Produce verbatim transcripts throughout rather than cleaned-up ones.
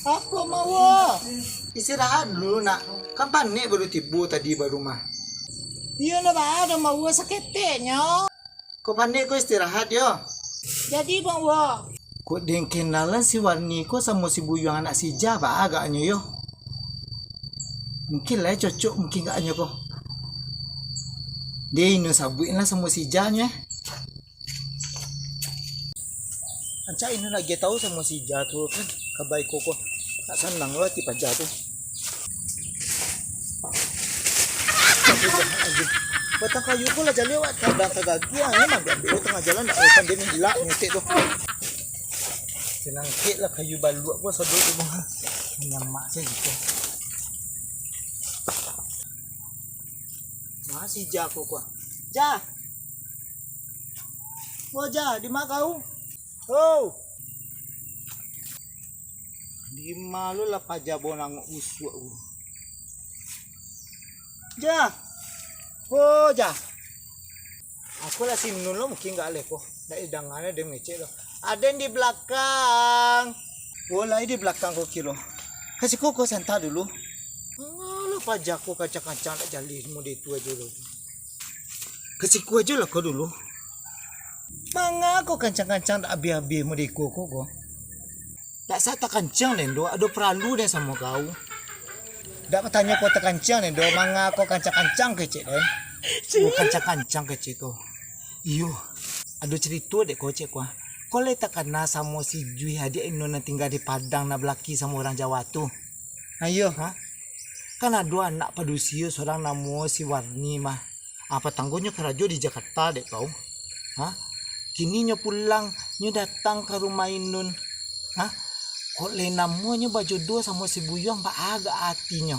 Apo, Mak Wo? Istirahat dulu, nak. Kan panek baru tibo tadi ba rumah. Iyo, ndak baa doh, Mak Wo, saketeknyo. Kok panek ko istirahat yo. Jadi, Mak Wo. Kok den kenalan si Warni ko samo si Buyuang anak si Ija, baa agaknyo yo. Mungkin lai cocok, mungkin agaknyo ko. Den ino sabuiklah samo si Ija nyo, eh. Rancak ino lagi tahu samo si Ija tu kan, kaba iko ko. Nak sanang lo ati paja tu. Batang kayu ko lah jaleh awak, kadang tagagiah, eh, ambiak-ambiak tangah jalan, nak utang dia ni hilak nyetek tu. Senang kek lah kayu baluak ko sadok tu, bang. Nyamak saja gitu. Masih Ja ko, kuah. Ja! Oh, Ja, di ma kau? Oh! Di ma lo lah paja bonangok busuak ko. Ja! Oh, Ja! Aku lah si Nun lo mungkin gak aleh ko. Ndak didanga den ngecek lo. Aden di balakang. Oh, lai di balakang ko kiro. Ka siko ko santa dulu. Alah, paja ko kancang-kancang ndak jaleh mode tu ajo lo. Ka siko ajo lah ko dulu. Manga ko kancang-kancang ndak abih-abih mode iko ko, ko? Ndak sa takancang den do, ado paralu den samo kau. Ndak batanyo ko takancang den do, manga ko kancang-kancang kecek den. Oh, kancang-kancang kecek ko. Iyo, ado carito dek ko, cek ko, ah. Ko lai takana samo si Juih, adiak Inun nan tingga di Padang, nan balaki samo urang Jawa tu? Ayo. Ha? Kan ado anak padusi surang namo si Warni mah. Ah, patanggonyo karajo di Jakarta dek kau. Ha? Kini nyo pulang, nyo datang ka rumah Inun. Ha? Kok lai namonyo bajodoh samo si Buyuang, baa agak atinyo?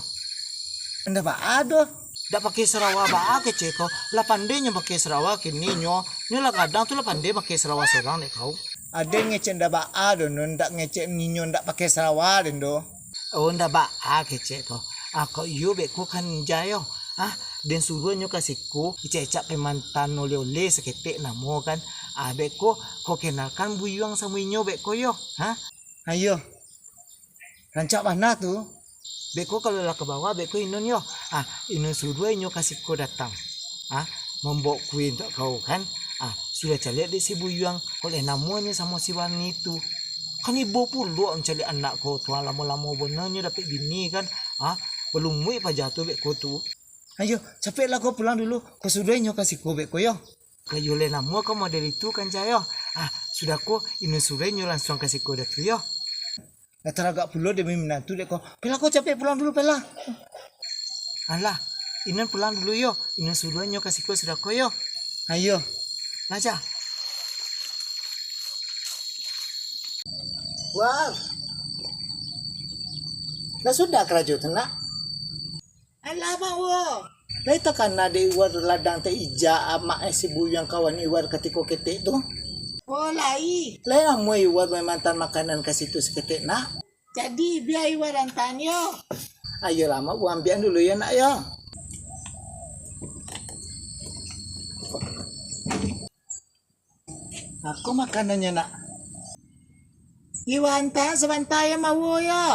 Ndak baa doh. Ndak pakai sarawa baa kecek ko. Lah pandai nyo pakai sarawa kini nyo. Nyo lah gadang tu lah pandai pakai sarawa surang dek kau. Aden ngecek ndak baa doh, Nun, ndak ngecek ninyo ndak pakai sarawa den doh. Oh, ndak baa kecek ko. Ah, kok iyo bek ko kan ja yo. Ah, den suruah nyo ka siko, icak-icak pai mantan oleh-oleh saketek namo kan. Ah, bek ko, ko kenalkan Buyuang samo inyo bek ko yo. Ha? Ayo. Rancak bana tu. Beko kalau lah ka bawah, beko Inun yo. Ah, Inun suruah inyo ka siko datang. Ah, mambao kue untuak kau kan. Ah, sudah caliak dek si Buyuang, kok lai namonyo samo si Warni tu. Kan ibo pulo mancaliak anak ko tu, ah, lamo-lamo bana nyo dapek bini kan. Ah, balumuik paja tu beko tu. Ayo, capeklah ko pulang dulu. Ko suruah inyo ka siko beko yo. Kayo lai lamo ko model itu kan, Cah, yo. Ah, sudah ko, Inun suruah inyo lansuang ka siko Datu yo. Lah taragak pulo demi minantu dek ko. Pailah ko capek pulang dulu, pailah. Alah, Inun pulang dulu yo. Inun suruah inyo ka siko sudah ko yo. Ayo. Lah, Cah. Wah. Lah sudah karajo tu, nak? Alah, Mak Wo. Lai takana dek Iwar ladang teh ija amak eh si Buyuang kawan Iwar katiko ketek tu? Oh, lai. Lai lamo Iwar mamantan makanan ka situ saketek, nak? Jadi, bia Iwar antaan yo. Ayolah, Mak Wo ambiak dulu yo, nak, yo. Ako makanannyo, nak. Iwar antaan sabanta yo, Mak Wo, yo.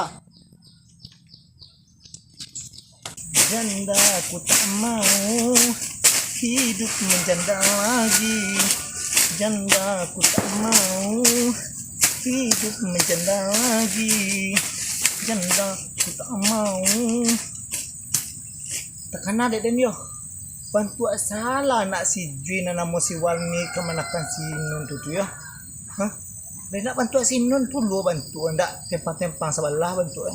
Janda ku tak mau hidup menjanda lagi. Janda ku tak mau hidup menjanda lagi. Janda ku tak mau. Takana dek den yo. Bantuak salah nak si Jui nan namo si Warni kamanakan si Nun tu, tu yo. Hah? Lai nak bantuak si Nun pulo bantuak, ndak tempang-tempang sabalah bantuak.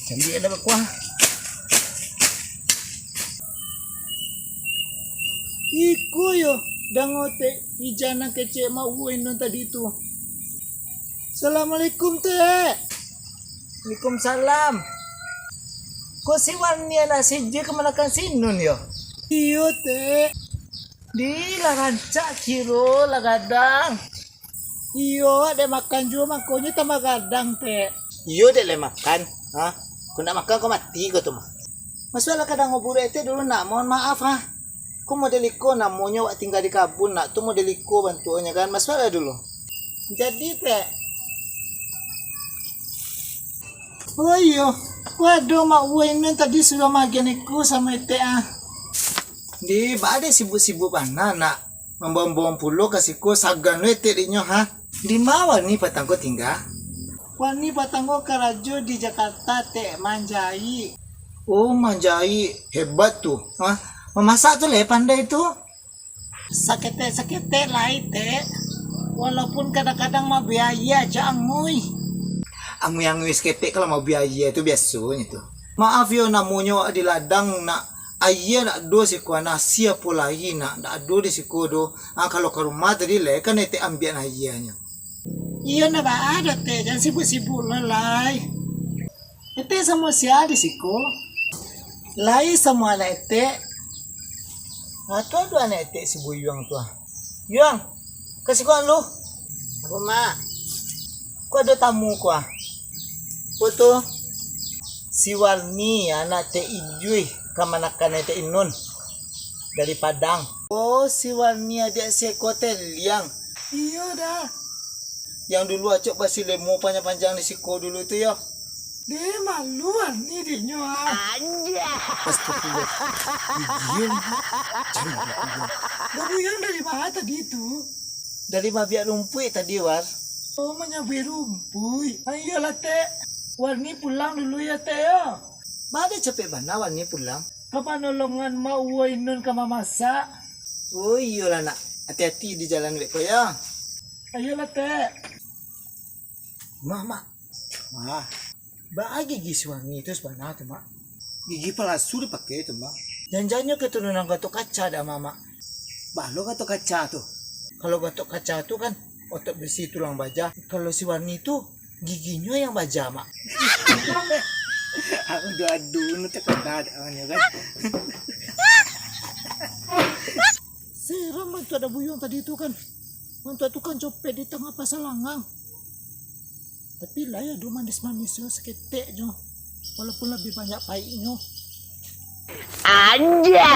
Caliak dah bakuah. Iko yo, dango tek ija nan kecek Mak Wo Inun tadi tu. Assalamualaikum, Tek. Waalaikumsalam. Ko si Warni anak si Jui kamanakan si Nun yo? Iyo, Tek. Di lah rancak kiro lah gadang. Iyo, dek makan juo mangkonyo tambah gadang, Tek. Iyo, dek lai makan. Ha? Ko ndak makan, ko mati ko tu mah. Masuaklah ka dango buruak etek dulu, nak. Mohon maaf, ha. Ko model iko namonyo awak tingga di kabun, nak. Tu model iko bantuaknyo kan. Masuaklah dulu. Jadi, Tek. Oh iyo, ko ado Mak Uwa Inun tadi suruah maagiah iko samo Etek ah. Di, baa dek sibuk-sibuk bana nak. Mambawang-bawang pulo ka siko, sagan lo Etek dinyo ha. Di ma Warni patang ko tingga? Warni patang ko karajo di Jakarta, Tek, manjaik. Oh, manjaik. Hebat tu. Ha? Mamasak tu lai pandai tu. Saketek-saketek lai, Tek. Walaupun kadang-kadang mabiaya aja angui. Angui-angui saketek kalau mabiaya tu biasonyo tu. Maaf yo, namonyo di ladang nak, aia nak ado siko, nasi apo lai nak, ndak ado di siko doh. Ah, kalau ka rumah tadi lai kan Etek ambiak aianyo. Iyo ndak baa doh, Tek, jan sibuk-sibuk lo lai. Etek samo sia di siko? Lai samo anak Etek. Ah, tu ado anak Etek si Buyuang tu ah. Yuang, ka siko lu. Apo, Mak? Ko ado tamu ko ah. Apo tu? Si Warni, anak Tek Ijuih, kamanakan Tek Inun. Dari Padang. Oh, si Warni adiak si Eko Teliang. Iyo dah. Yang dulu acok basilemo panjang-panjang di siko dulu tu yo. Deh, malu Warni dinyo ah. Astagfirullah. Gigil. Jangan gigil. Babuyuang dari ma tadi tu? Dari mabiak rumpuik tadi, War. Oh, manyabuik rumpuik. Ah, iyolah, Tek. Warni pulang dulu yo, Tek, yo. Baa dek capek bana Warni pulang? Ka manolongan Mak Uwo Inun ka mamasak. Oh, iyolah, Nak. Ati-ati di jalan wek ko, yo. Iyolah, Tek. Mak, Mak. Ah. Baa gigi si Warni tu sabana tu, Mak? Gigi palasu dipakai tu, Mak. Jan-jan nyo keturunan Gatok Kaca dah, Mak, Mak? Baa lo Gatok Kaca tu? Kalau Gatok Kaca tu kan otot besi tulang baja. Kalau si Warni tu giginyo yang baja, Mak. Adu-adu nu takana dek awaknyo kan. Seram bantuak Dabuyuang tadi tu kan. Bantuak tukang copet di tangah pasa Langang. Tapi lai ado manis-manisnyo saketek jo. Walaupun labiah banyak paiknyo. Anjay.